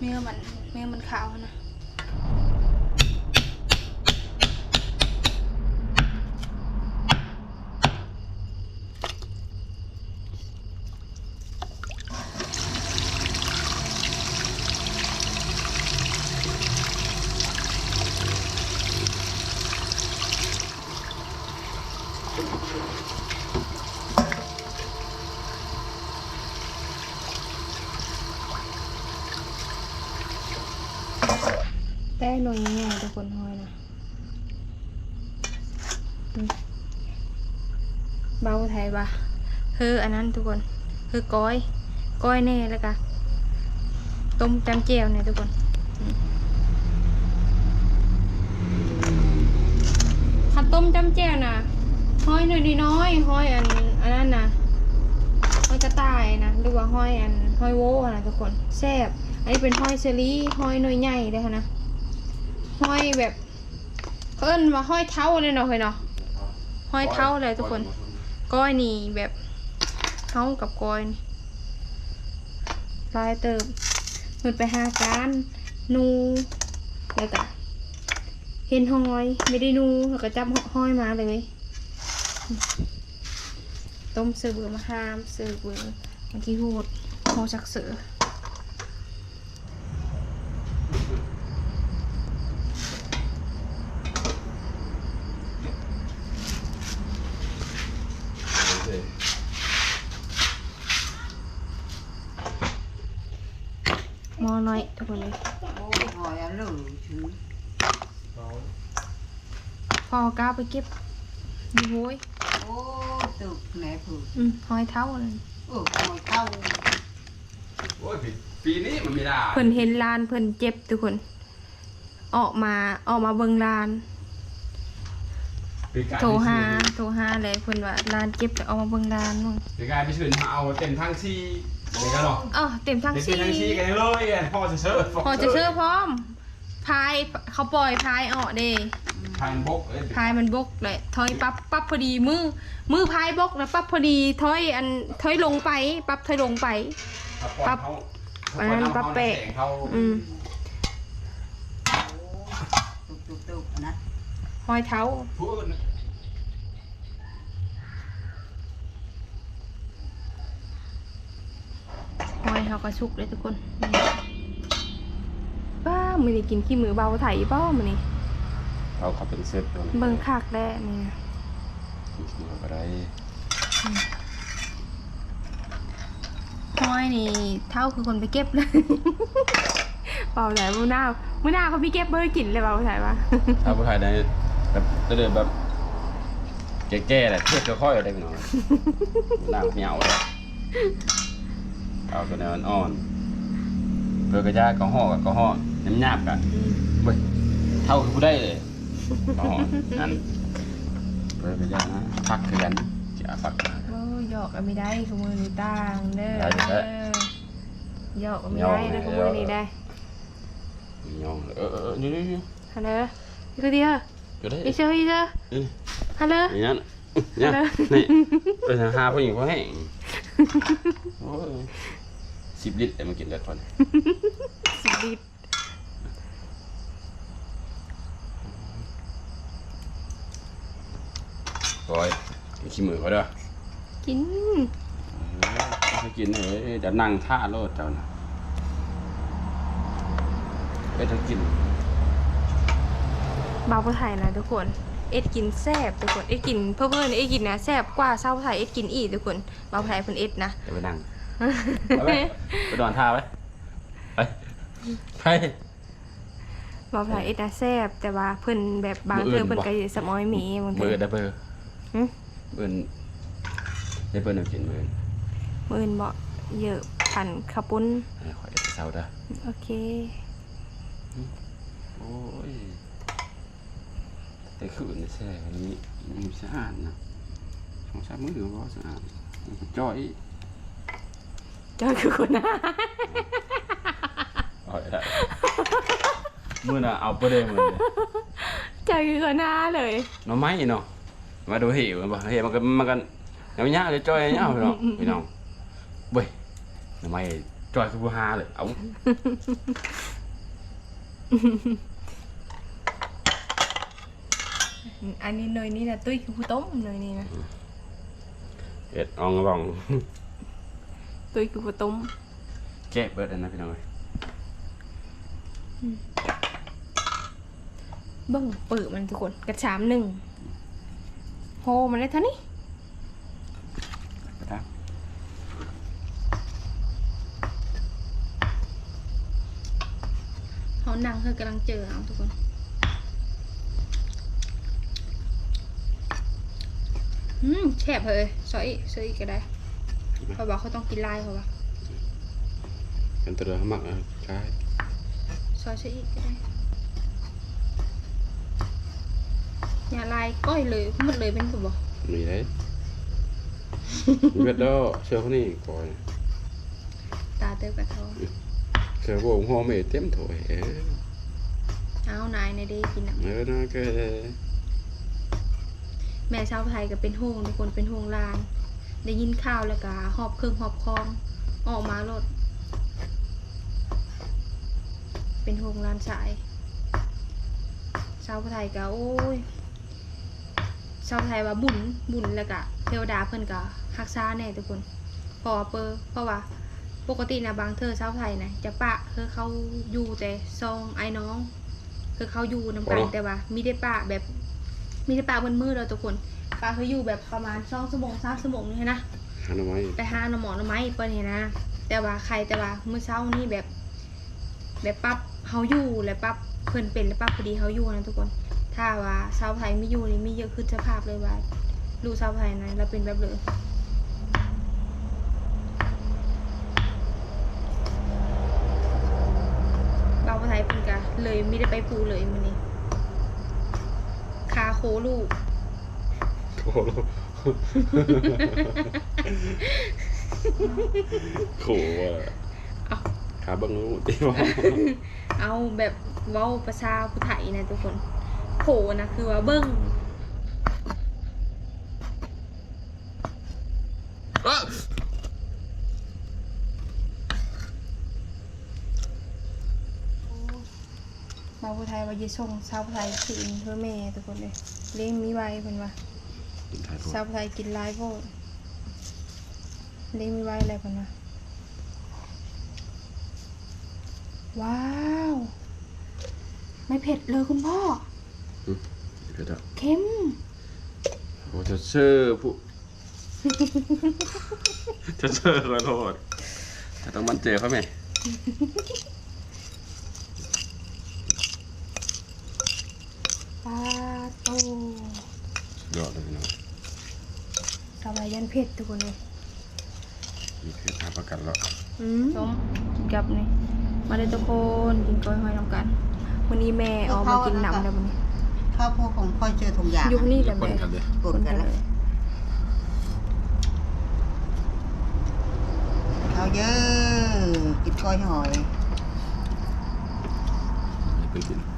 ແມວມັນ ແມວມັນຂາວຫັ້ນນະ. ແຕ່ໜ່ວຍໃຫຍ່ໆ ທຸກຄົນ ຫອຍນະ. ອືມ ເບົາໄທວ່າ ເຮີ ອັນນັ້ນທຸກຄົນ ເຮີ ກ້ອຍ ກ້ອຍແດ່ ແລ້ວກະຕົ້ມຈ້ຳແຈ່ວແດ່ທຸກຄົນ. ອືມ ຄັນຕົ້ມຈ້ຳແຈ່ວນະ ຫອຍໜ່ວຍນ້ອຍໆ ຫອຍອັນ ອັນນັ້ນນະ ຫອຍກະຕ່າຍນະ ຫຼືວ່າຫອຍອັນ ຫອຍໂວ້ຫັ້ນນະທຸກຄົນ ແຊບ. ອັນນີ້ເປັນຫອຍເຊີຣີ ຫອຍໜ່ວຍໃຫຍ່ເດ້ຫັ້ນນະ ຫອຍແບບ ເຂົາເອີ້ນວ່າຫອຍເທົ້າແຫຼະເນາະເຮີຍເນາະ ຫອຍເທົ້າແຫຼະທຸກຄົນ. ກ້ອຍນີ້ແບບເຮົາກັບກ້ອຍນີ້ຫຼາຍເຕີບ ເພິ່ນໄປຫາການນູ ແລ້ວກະເຫັນຫອຍ ໄມ່ໄດ້ນູ ແລ້ວກະຈັບຫອຍມາເລີຍ. ຕົ້ມເສີເບີມະຂາມ ເສີເບີ ໝາກຂີ້ຫູດ ຫົວສັກເສີ. ໝໍ້ນ້ອຍທຸກຄົນເອີຍ. ໂອ້ຍ ຫອຍອັນເລີຊື່ ພໍ່ກ້າວໄປເກັບຢູ່ໂຮຍ. ໂອ້ ຕຶກແນ່ພຸ້ນ. ອືມ ຫອຍເທົ້ານັ້ນ. ເອີ ຫອຍເທົ້າ. ໂອ້ຍ ປີ ປີນີ້ມັນມີຫຼາຍ. ເພິ່ນເຫັນຫຼານເພິ່ນເຈັບທຸກຄົນ ອອກມາ ອອກມາເບິ່ງຫຼານ. ປີກາຍ ໂທຫາ ໂທຫາແລ້ວ ເພິ່ນວ່າຫຼານເຈັບ ແລ້ວອອກມາເບິ່ງຫຼານ. ປີກາຍໄປຊື່ນ ເຮົາເອົາເຕັມຖັງສີ່ ອັນນີ້ກໍເນາະ. ເອີ ເຕັມຖັງສີ່ ເຕັມຖັງສີ່ກັນເລີຍ ພໍເຊີ ພໍເຊີພ້ອມ. ພາຍ ເຂົາປ່ອຍພາຍອອກເດ້ ພາຍມັນບົກເດ້ ພາຍມັນບົກແຫຼະ ຖອຍປັບ ປັບພໍດີ ມື ມືພາຍບົກນະ ປັບພໍດີ ຖອຍອັນ ຖອຍລົງໄປ ປັບຖອຍລົງໄປ ປັບ ອັນນັ້ນປັບແປະ. ອືມ ຕຸບໆໆ ອັນນັ້ນ ຫອຍເທົ້າ. ຫອຍເຮົາກໍສຸກເດ້ທຸກຄົນ. ປ້າ ມື້ນີ້ກິນຂີ້ມືເບົາໄທບໍ່ມື້ນີ້? ເອົາເຂົ້າເປັນເຊັດເບິ່ງ. ເບິ່ງຄັກແລ້ວນີ້ ກິນຂີ້ມືກໍໄດ້. ອືມ ຫອຍນີ້ເທົ່າຄືຄົນໄປເກັບເລີຍ. ເວົ້າໄດ້ ມື້ໜ້າ ມື້ໜ້າເຂົາມີເກັບມາໃຫ້ກິນແລ້ວ ເວົ້າໄດ້ວ່າ ຖ້າບໍ່ໄດ້ ແບບ ແຕ່ແບບ ແກ່ໆແຫຼະ ເຮັດຄືຂ້ອຍເດ້ພີ່ນ້ອງ ນ້ຳຫ່ຽວເລີຍ. ເອົາໂຕແນວອ່ອນໆ ເພິ່ນກະຢາກະຮອກກະຮອກ ຫຍາບໆກະ ອືມ ເວີຍ ເທົ່າຄືຜູ້ໃດເລີຍ ກະຮອກ ອັນ ເພິ່ນກະຢາກນະ ພັກຄືກັນ ຊິເອົາພັກມາ. ໂອ້ຍ ຢອກກະມີໄດ້ ຄູ່ມື້ນີ້ຕ່າງເດີ ຢອກກະມີໄດ້ເດີ ຄູ່ມື້ນີ້ໄດ້. ຍອງ ເອີໆໆ ຢູ່ໆ ຫັ້ນເດີ ຢູ່ເດີ ຢູ່ເດີ ອີເຊີ ອີເຊີ ຫັ້ນເດີ ນີ້ນັ້ນ ນີ້ ເອີ ຫາຜູ້ຍິງພໍແຫ້ງ. ໂອ້ຍ ສິບລິດ ແຕ່ມາກິນແຕ່ຄົນ ສິບລິດ. ໂອ້ຍ ກິນຂີ້ມືເຂົາເດີ ກິນ ເອີ ກິນເອີຍ ຈະນັ່ງຖ້າໂລດເຈົ້ານະ ເຮັດໃຫ້ກິນ. ບ່າວຜູ້ໄທນະທຸກຄົນ ເຮັດກິນແຊບທຸກຄົນ ເຮັດກິນ ເພີ້ໆ ເຮັດກິນນະແຊບກວ່າຊາວໄທເຮັດກິນອີກທຸກຄົນ. ບ່າວຜູ້ໄທເພິ່ນເຮັດນະ ຈະໄປນັ່ງ ໄປ ໄປ ໄປນອນຖ້າໄປ ໄປ ໄປ. ເວົ້າພາເຮັດນະແຊບ ແຕ່ວ່າເພິ່ນແບບບາງເທື່ອເພິ່ນກະຊິສະໝອຍເມບາງເທື່ອ. ມື້ອື່ນໄດ້ເບີ ຫຶ ມື້ອື່ນໄດ້ເບີແນວກິນມື້ອື່ນ ມື້ອື່ນເບາະ ເຢີພັນເຂົ້າປຸ້ນ ເອີ ຂ້ອຍເຮັດເຊົ້າເດີ ໂອເຄ. ໂອ້ຍ ແຕ່ຄືນແຊ່ນີ້ ມັນສະອາດນະ ສອງສາມມື້ກໍສະອາດ ຈ່ອຍ. ເຈົ້າຄືຄົນໜ້າ ເອົາໄດ້ ມື້ໜ້າເອົາໄປເລີຍມື້ນີ້ ເຈົ້າຄືຄົນໜ້າເລີຍ. ໜໍ່ໄມ້ເນາະ ມາດູເຫວບໍ່ ເຫວມັນກໍ ມັນກໍຍາວໆ ຈ່ອຍໆ ຍາວເນາະ ພີ່ນ້ອງ ເວີຍ ໜໍ່ໄມ້ ຈອຍຄືບໍ່ຫາເລີຍ ເອົາ. ອັນນີ້ໜ່ວຍນີ້ນະ ຕຸ້ຍຄືຜູ້ຕົ້ມ ໜ່ວຍນີ້ນະ ເຮັດອ່ອງລອງ ຕຸ້ຍຄືຜູ້ຕົ້ມ ແຈກເບິດອັນນັ້ນ ພີ່ນ້ອງເອີຍ. ອືມ ເບິ່ງປຶກມັນທຸກຄົນ ກະຊາມໜຶ່ງ ໂຫ ມັນໄດ້ເທົ່ານີ້. ເຮົານັ່ງເພື່ອກຳລັງເຈີເອົາທຸກຄົນ. ອືມ ແຊບເຮີ້ຍ ຊອຍອີກ ຊອຍອີກກະໄດ້ ເພາະວ່າຂ້ອຍຕ້ອງກິນຫຼາຍ ເພາະວ່າ ອັນຕະເດີ ມັກ ອ່າ ຊອຍຊະອີກກະໄດ້. ຢ່າຫຼາຍ ກ້ອຍເລີຍ ໝົດເລີຍ ເປັນບໍ່? ມີໄດ໋ ເບິດແລ້ວ ເຊື່ອຄົນນີ້ ກ້ອຍ ຕາເຕີບກະທ້ອງ ເຊື່ອບໍ່? ຫໍ່ແມ່ເຕັມຖ້ວຍ ເອີ ເອົາ ນາຍແນ່ເດ້ ກິນນຳ ເອີ ນາຍກະ ແມ່ຊາວໄທກະເປັນຫ່ວງທຸກຄົນ ເປັນຫ່ວງຫຼານ ໄດ້ຍິນຂ່າວແລ້ວກະຫອບເຄື່ອງຫອບຂອງອອກມາໂລດ ເປັນຫ່ວງຫຼານຊາຍ. ຊາວໄທກະ ໂອ້ຍ ຊາວໄທວ່າບຸນ ບຸນ ແລ້ວກະເທວະດາເພິ່ນກະຮັກສາແນ່ທຸກຄົນ ເພາະວ່າ ເພາະວ່າປົກກະຕິນະ ບາງເທື່ອຊາວໄທນະ ຈະປະເຮີເຂົາຢູ່ແຕ່ສອງອ້າຍນ້ອງ ເຮີເຂົາຢູ່ນຳກັນ ແຕ່ວ່າມີແຕ່ປະແບບ ມີແຕ່ປະມືດໆ ເດີທຸກຄົນ ປະເຮີຢູ່ແບບປະມານສອງຊົ່ວໂມງ ສາມຊົ່ວໂມງນີ້ຫັ້ນນະ ຫາໜໍ່ໄມ້ ໄປຫາໜໍ່ໝໍໜໍ່ໄມ້ເພິ່ນຫັ້ນນະ. ແຕ່ວ່າໄຄ ແຕ່ວ່າມື້ເຊົ້ານີ້ແບບ ແບບປັບເຮົາຢູ່ ແລະ ປັບເພິ່ນເປັນ ແລະ ປັບພໍດີເຮົາຢູ່ນະທຸກຄົນ. ຖ້າວ່າຊາວໄທມີຢູ່ນີ້ ມີເຍາະຄືສະພາບເລີຍວ່າ ລູກຊາວໄທນະ ລາວເປັນແບບເລີຍ. ບ່າວຜູ້ໄທເພິ່ນກະເລີຍມີແຕ່ໄປພູເລີຍມື້ນີ້ ຄາໂຄລູກ ໂຄລູກ ໂຄວ່າ ເອົ້າ ຄາເບິ່ງລູກຕິ ເອົາແບບເວົ້າພາສາຜູ້ໄທນະທຸກຄົນ ໂຄນະຄືວ່າເບິ່ງ. ບ່າວຜູ້ໄທວ່າຈະສົ່ງຊາວໄທຄືນເພື່ອແມ່ທຸກຄົນເອີຍ ລ້ຽງມີໄວເພິ່ນວ່າ ກິນໄທໂພດ ຊາວໄທກິນຫຼາຍໂພດ ລ້ຽງມີໄວແລ້ວເພິ່ນວ່າ. ວ້າວ ໄມ່ເຜັດເລີຍຄຸນພໍ່ ອືມ ເຜັດອະ ເຄັມ ໂອ້ ເທີເຊີຜູ້ ເທີເຊີ ຂໍໂທດ ເຈົ້າຕ້ອງໝັ້ນໃຈຂ້ອຍແມະ. ປາໂຕ ສຸດຍອດເລີຍພີ່ນ້ອງ ສາວລາວຢ້ານເຜັດທຸກຄົນເອີຍ ມີເຜັດຮັບປະກັນແລ້ວ ອືມ ສົ້ມ ກິນກັບນີ້ ມາເດີທຸກຄົນ ກິນກ້ອຍຫອຍນຳກັນ. ມື້ນີ້ແມ່ອອກມາກິນນຳແລ້ວມື້ນີ້ ຄອບຄົວຂອງຂ້ອຍເຈີທຸກຢ່າງ ຢູ່ນີ້ແຫຼະແມ່ ປົນກັນເລີຍ ປົນກັນເລີຍ ເອົາເດີ ກິນກ້ອຍຫອຍ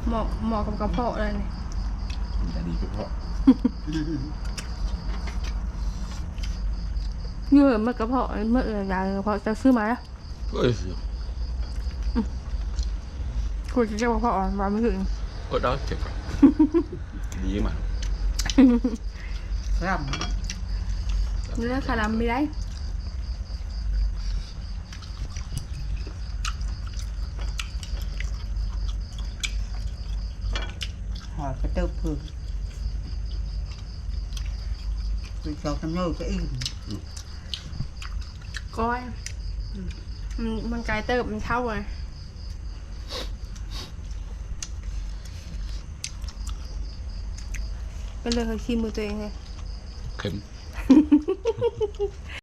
ເໝາະ ເໝາະກັບກະເພາະເລີຍນີ້ ຈະດີກະເພາະ ເອີ ມັນກະເພາະ ມັນເອີ ຢາກະເພາະ ເຈົ້າຊື້ມາລະ ເອີຍ ອືມ ກູຊິເຈັບກະເພາະວ່າມື້ອື່ນ ອດເອົາເຈັບ ດີມາກ ລຳ ເນື້ອຂະລຳມີໄດ້ ຫອຍກະເຕີບເພິ່ນ ກິນສອງສາມມື້ກະອີ່ມ ອືມ ກ້ອຍ ອືມ ມັນ ມັນໄກເຕີບ ມັນເຖົ້າໄງ ເປັນເລີຍ ເຄີຍຊີມມືຕົວເອງເລີຍ ເຄັມ.